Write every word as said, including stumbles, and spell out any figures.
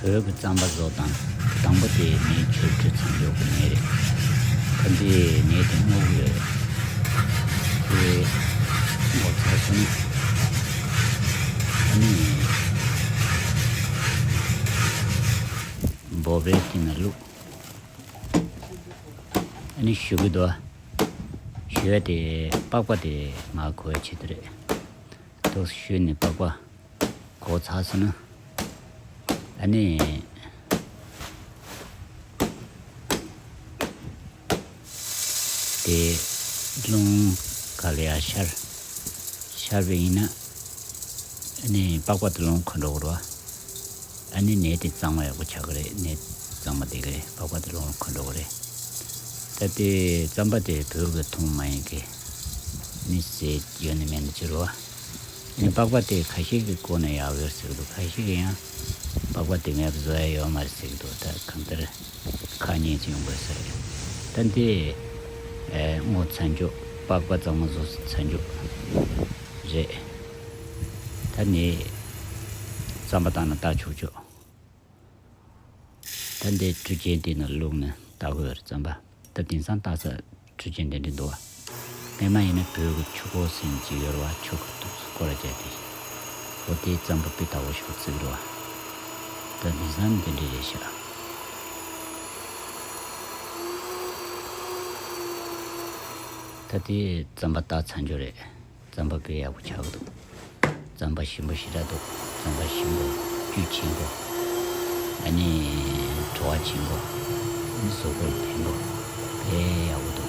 བོད་ཀྱི་རྩམ་པ་བཟོ་སྟངས་དང་པོ་དེ་ནས་ཆུ་བཀྲུས་ཚར་འཇོག་གི་ནས་རེད། ད་འདི་ནས་དེ་སྔོ་གི་རེད། དེ་སྔོ་ཚར་སོང་ན། ཨ་ནི་འབོ་བའི་དེ་ན་བླུགས། ཨ་ནི་བཞུ་གི་འདུག་བཞུ་ཡ་དེ་པགས་པ་དེ་མར་གོ་བའི་ཆེད་དུ་རེད། དུ་བཞུས་ནས་པགས་པ་གོ་ཚར་སོང་ན། ཨ་ནི་དེ་རླུང་ག་ལ་ཡ་ཤར་ཤར་བ་ཡིན་ན། ཨ་ནི་པགས་པ་དེ་རླུང་འཁོར་འགྲོ་གི་རེད་བ། ཨ་ནི་ནས་དེ་གཙང་མ་ཡག་པོ་ཆགས་ཀྱི་རེད། ནས་གཙང་མ་བསྡད་ཀྱི་རེད། པགས་པ་དེ་རླུང་འཁོར་འགྲོ་གི་རེད། ད་དེ་རྩམ་པ་དེ་བོད་ཀྱི་ཐུང་མ་ཡིན་གི་ནི་ཟས་ཡོད་ནི་མེད་ནི་ཅི་རེད་བ། ནི་པགས་པ་དེ་ཁ་ཤས་ཀྱི་བཀོལ་ན་ཡག་ཡོད་ཟེར་གི་འདུག་ཁ་ཤས་ཀྱི་ཡང་པགས་པ་དེ་ངས་བཟོ་ཡ་ཡོད་མ་རེད་ཟེར་གི་འདུག་ད་གང་ལྟར་ཁ་ཉན་ཅིག་ཡོང་དགོས་ས་རེད། ད་འདི་ཨེ་སྔོ་ཚར་འཇོག་པགས་པ་གཙང་མ་བཟོ་ཚར་འཇོག་རེད། ད་ནི་རྩམ་པ་བཏང་ན་བཏགས་ཆོག་ཆོག་ད་འདི་ཁྲུས་ཆེན་དེ་ནང་བླུགས་ནས་བཏགས་དགོས་རེད་རྩམ་པ། ད་དེང་སང་བཏགས་ས་ཁྲུས་ཆེན་དེ་འདྲ་འདུག་བ། སྔོན་མ་ཡིན་ན་བོད་ཀྱི་ཆུ་ཁོལ་ཟེར་ཅིག་ཡོད་རེད་བ། ཆུ་ཁོལ་ཏོག་ཙམ་སྐོར་ར་བྱས་ཏེ། འོ་དེའི་རྩམ་པ་དཔེ་ལྟ་བུ་ཞིག་བརྩི་གི་རེད་བ། ད་དེང་སང་འདི་འདྲ་རེད་ཤག་ད་དེ་རྩམ་པ་བཏགས་ཚར་འཇོག་རེད། རྩམ་པ་དཔེ་ཡག་པོ་ཆགས་ཀྱི་འདུག་རྩམ་པ་ཞིམ་པོ་ཞེ་དྲག་འདུག་རྩམ་པ་ཞིམ་པོ། བཅུད་ཆེན་པོ། ཨ་ནི་བྲོ་བ་ཆེན་པོ། ཨ་ནི་གཟུགས་པོར་ཕན་པོ། དཔེ་ཡག་པོ་འདུག